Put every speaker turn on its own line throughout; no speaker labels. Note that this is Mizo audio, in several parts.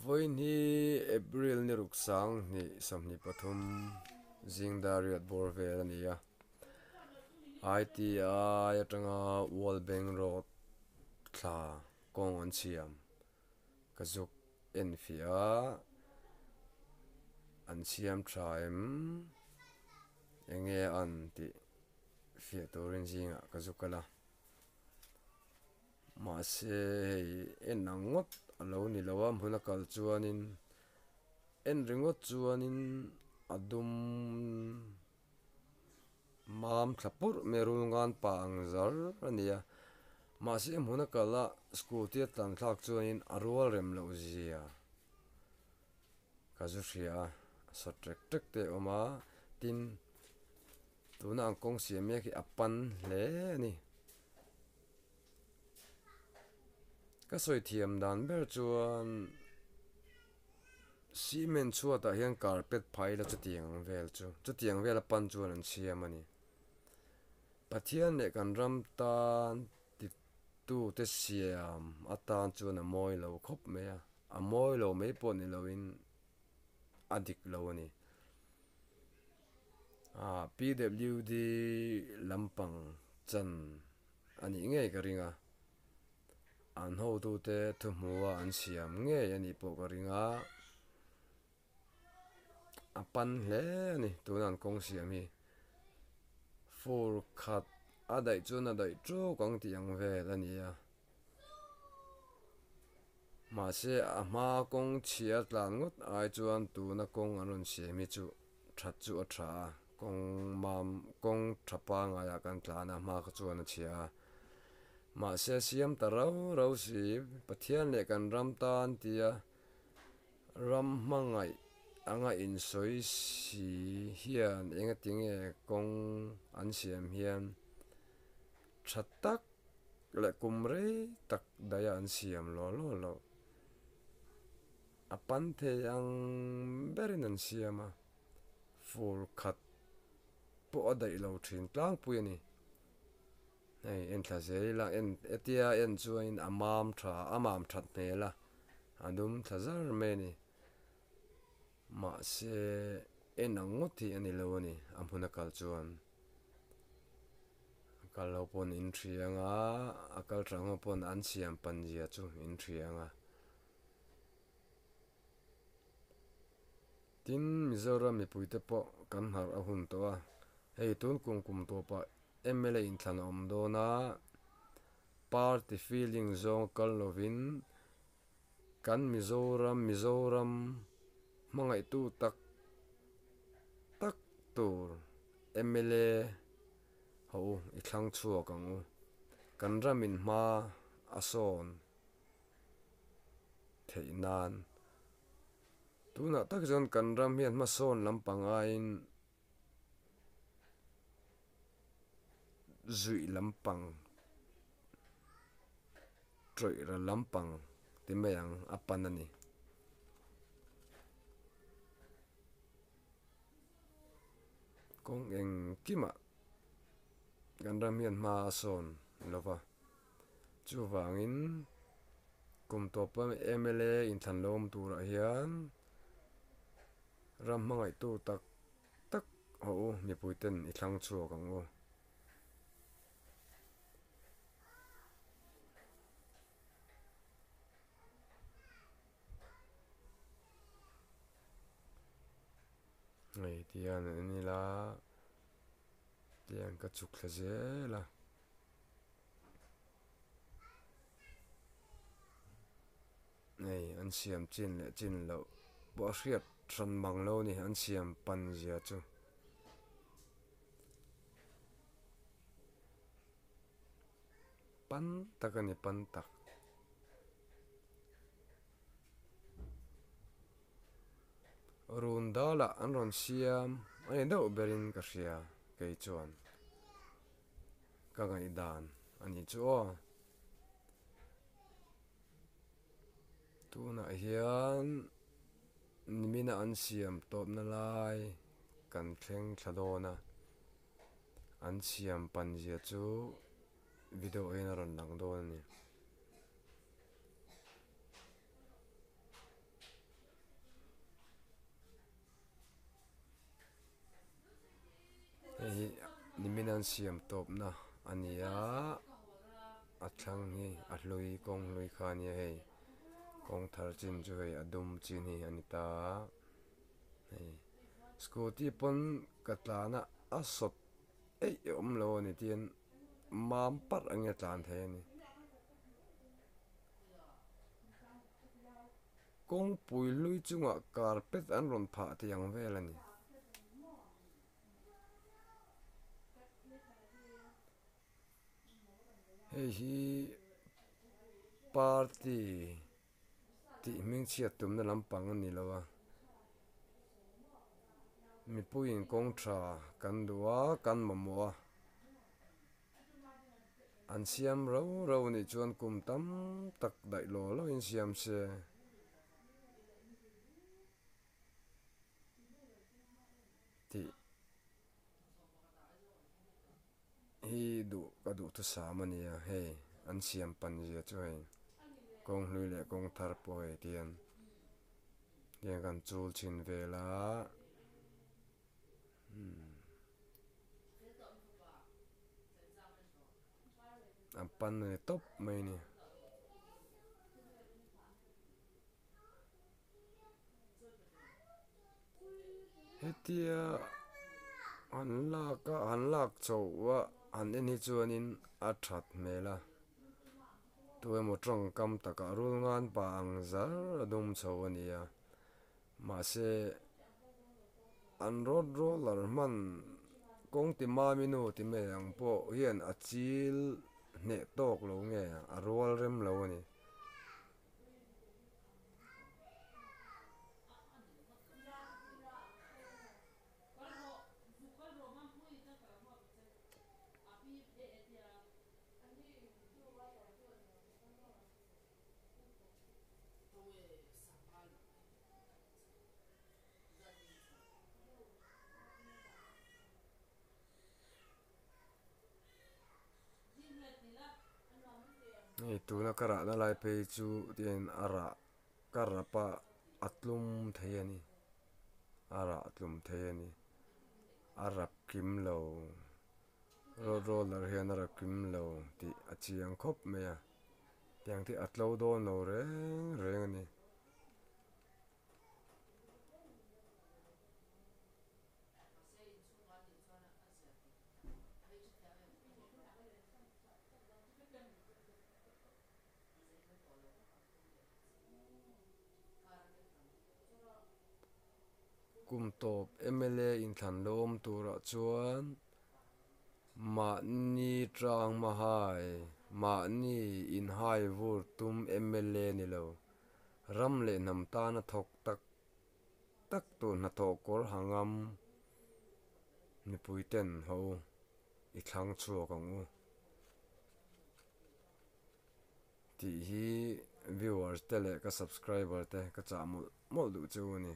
Vawiin hi April ni ruk 20 23 zing dar riat bawr vel a ni a. ITI atanga World Bank Road thla kawng an siam ka zuk en fiah a, an siam tha em eng nge an tih fiah turin zingah ka zuk kal a. Mahse hei en ang ngawt a lo ni lo a hmun a kal chuanin en ringawt chuanin a dum mam thla purh mai a rul ngan pa ang zar a ni a mahse hmun a kal a scooty a tlan thlak chuanin a rual rem loh zia ka zu hria a sawt ṭek ṭek te a awm a tin. Tuna ang kawng siam mek hi a pan hle a ni. Ka sawi thiam dan ber chuan cement chhuatah hian carpet phah ila chutiang ang vel chu chutiang vel a pan chuan an siam a ni. Pathian leh kan ram tan titute siam atan chuan a mawi lo khawp mai a, a mawi lo mai pawh ni loin a dik lo a ni. PWD lampang chan a nih ngei ka ring a, an hotute thuhmua an siam ngei a nih pawh ka ring a, a pan hle a ni tuna an kawng siam hi. Fur khat a daih chuan a daih ṭawk ang tih ang vel a ni a. Mahse, a hma kawng chhia tlan ngawt ai chuan tuna kawng an rawn siam hi chu that chu a tha a, kawng mam kawng tha pangaiah kan tlan a, hma kha chuan a chhia a. Mahse, siam ta rau rau si, Pathian leh kan ram tan tia ram hmangaih anga insawi si hian engatinge kawng an siam hian tha tak leh kum rei tak daih a an siam law law loh. A pan thei ang berin an siam a, fur khat pawh a daih lo thin tlangpui a ni. Hei en thla zel ila en hetia en chuanin a mam tha a mam that hmel a, a dum thla zar mai a ni. Mahse en ang ngawt hi a ni lo a ni a hmun a kal chuan. A kal lo pawn in hria ang a, a kal tha ang pawn an siam pan zia chu in hria ang a. Tin, Mizoram mipuite pawh kan harh a hun tawh a, hei tun kum kum tawpah mla inthlan a awm dawn a, party feeling zawng kal lovin kan Mizoram Mizoram hmangaihtu tak tak tur mla ho u i thlang chhuak ang u. Kan ramin hma a sawn theih nan tunah tak chuan kan ram hian hmasawn lampang aiin zuih lampang tawih ra lampang ti mai ang a pan a ni. Kawng engkimah kan ram hian hma a sawn lo va, chuvangin kum tawpa mla inthlan lo awm turah hian Ram hmangaihtu tak tak haw u mipui ten i thlang chhuak ang u. Hei tihian an ila tihian ka chuk thla zel a. Hei an siam chin leh chin loh pawh a hriat hran mang lo a ni an siam pan zia chu. Pan tak a ni pan tak. Run dalah an rawn siam a ni deuh berin ka hria kei chuan ka ngaihdan a nih chu aw. Tunah hian nimina an siam tawpna lai kan thleng thla dawn a, an siam pan zia chu video hian a rawn lang dawn a ni. an siam tawpna a ni a a thlang hi a hlui kawng hlui kha a nia hei kawng thar chin chu hei a dum chin hi a ni ta a hei scooty pawn ka tlan a a sawt eih a awm lo a ni tin mam parh ang in a tlan thei a ni. Kawngpui hlui chungah carpet an rawn phah tih ang vel a ni. Hei hi party tih hming chhiat tumna lampang a ni lo a, mipuiin kawng tha kan duh a, kan mamawh a. An siam rau rau a nih chuan kum tam tak daih law lawin siam se. Tih hi duh ka duhthusam a nia hei an siam pan zia chu hei kawng hlui leh kawng thar pawh hei tihian tihian kan chul chhin vel a. An pan a ni tawp mai a ni. Hetia han lak a han lak chhoh a han en hi chuanin a that hmel a tu emaw tawngkam takah rul ngan pa ang zar a dum chho a ni a. Mahse, an road roller hman kawng ti mami nu ti mai ang pawh hian a chil hneh tawk lo nge a rual rem lo a ni. Hei tuna ka rahna lai phei chu tihian a rah ka rap a a tlum thei a ni a rah tlum thei a ni a rap kim lo road roller hian a rap kim lo tih a chiang khawp mai a. Tiang te a tlo dawn lo reng reng a ni. Kum tawp mla inthlan lo awm turah chuan Mahni tang mahai, mahni inhai vur tum mla ni lo, ram leh hnam tana thawk tak tak tur hnathawh kawr hangam mipui ten ho i thlang chhuak ang u tih hi viewers te leh ka subscriber te ka chah mawlh mawlh duh chu a ni.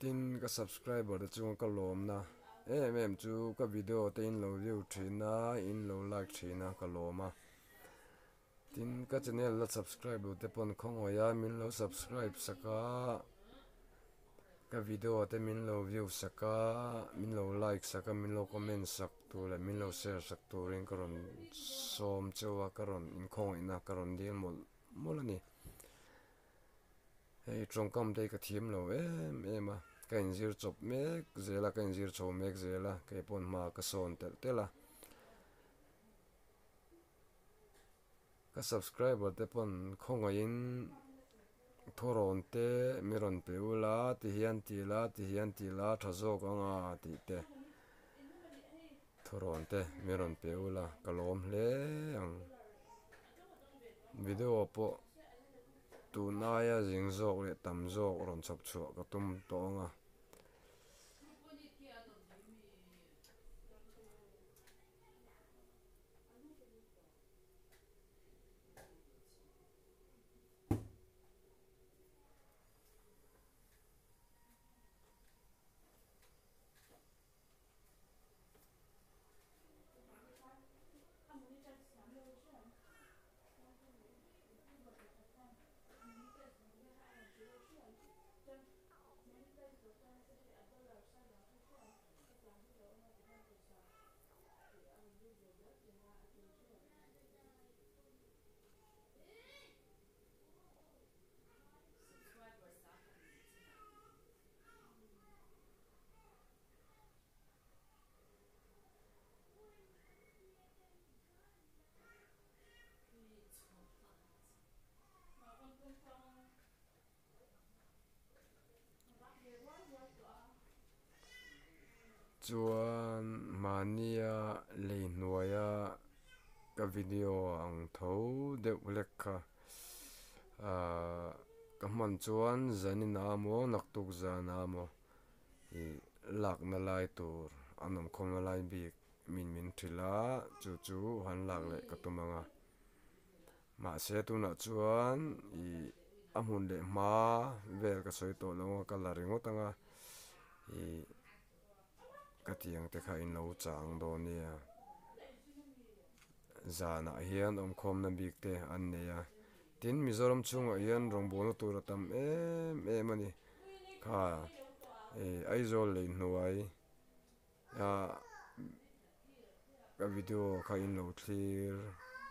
Tin ka subscriber te chunga ka lawmna em em chu ka video te in lo view thin a in lo like thin a ka lawm a tin ka channel la subscribe lo te pawn khawngaih a min lo subscribe sak a ka video te min lo view sak a min lo like sak a min lo comment sak tur leh min lo share sak turin ka rawn sawm cheu a ka rawn inkhawngaihna ka rawn dil mawlh mawlh a ni. Hei tawngkam te hi ka thiam lo em em a, ka inzir chawp mek zel a, ka inzir chho mek zel a, kei pawn hma ka sawn telh telh a. Ka subscriber te pawn khawngaihin thawrawn te mi rawn pe ula ti hian ti la ti hian ti la tha zawk ang a tih te thawrawn te mi rawn pe ula ka lawm hle ang. Video pawh. Tun aia zing zawk leh tam zawk rawn chhawp chhuah ka tum tawh ang a. Chuan mahnia lei hnuaia ka video ang tho deuh hlek kha ahh ka hman chuan zanin ah maw naktuk zan ah maw ih lakna lai tur a nawmkhawmna lai bik min min hrilh a chu chu han lak leh ka tum ang a. Mahse tunah chuan ih a hmun leh hma vel ka sawi tawh lo a ka la ringawt ang a ih ka tiang te kha in lo chang dawn nia zanah hian awmkhawmna bik te an nei a tin Mizoram chhungah hian rawngbawlna tur a tam em em a ni kha ih Aizawl lei hnuai. Ah ka video kha in lo thlir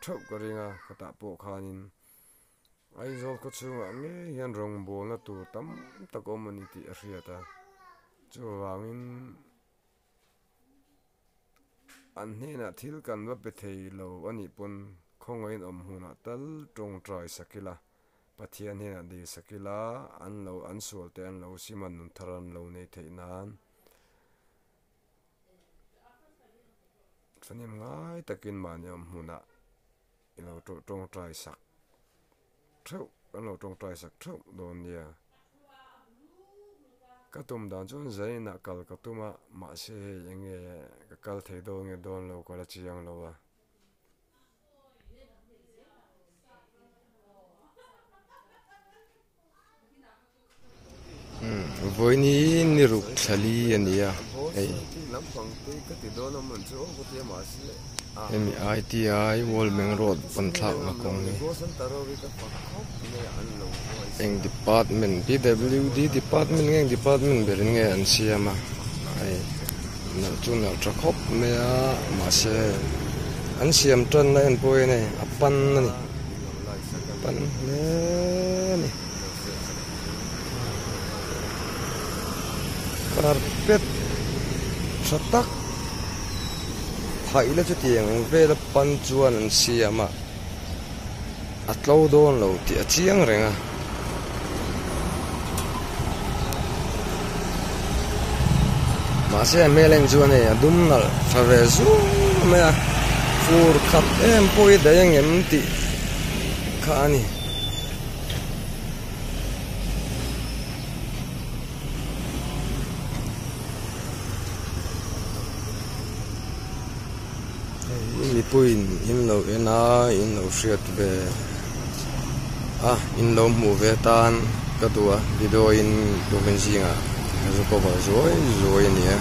theuh ka ring a ka tah pawh khanin Aizawl khaw chhungah ngei hian rawngbawlna tur tam tak a awm a ni tih a hriat a chuvangin an hnenah thil kan va pe thei lo a nih pawn khawngaihin awm hmunah tal tawngtai sak ila Pathian hnenah dil sak ila an lo an sual te an lo sim a nun thar an lo nei theih nan. Thahnem ngai takin mahni awm hmunah i lo tawngtai sak theuh kan lo tawngtai sak theuh dawn nia. Ka tum dan chuan zainah kal ka tum a mahse hei eng nge ka kal thei dawn nge dawn lo ka la chiang lo a. Vawiin hi ni ruk thla li a ni a hei hemi I_T_I World Bank Road pawn thlakna kawng hi eng department P_W_D department nge eng department berin nge an siam a hei nalh chu nalh tha khawp mai a mahse an siam tanna en pawh hian hei a pan a ni. Pan hle a ni. Carpet tha tak phaih la chutiang ang vela pan chuan an siam a, a tlo dawn lo tih a chiang reng a. Mahse a hmel en chuan hei a dum nalh tha ve zung mai a, fur khat em pawh hi daih angem tih kha a ni. Hei mipuiin in lo en a in lo hriat ve a in lo hmuh ve tan ka duh a video in tukin zingah ka zu cover zuai zuai a ni a.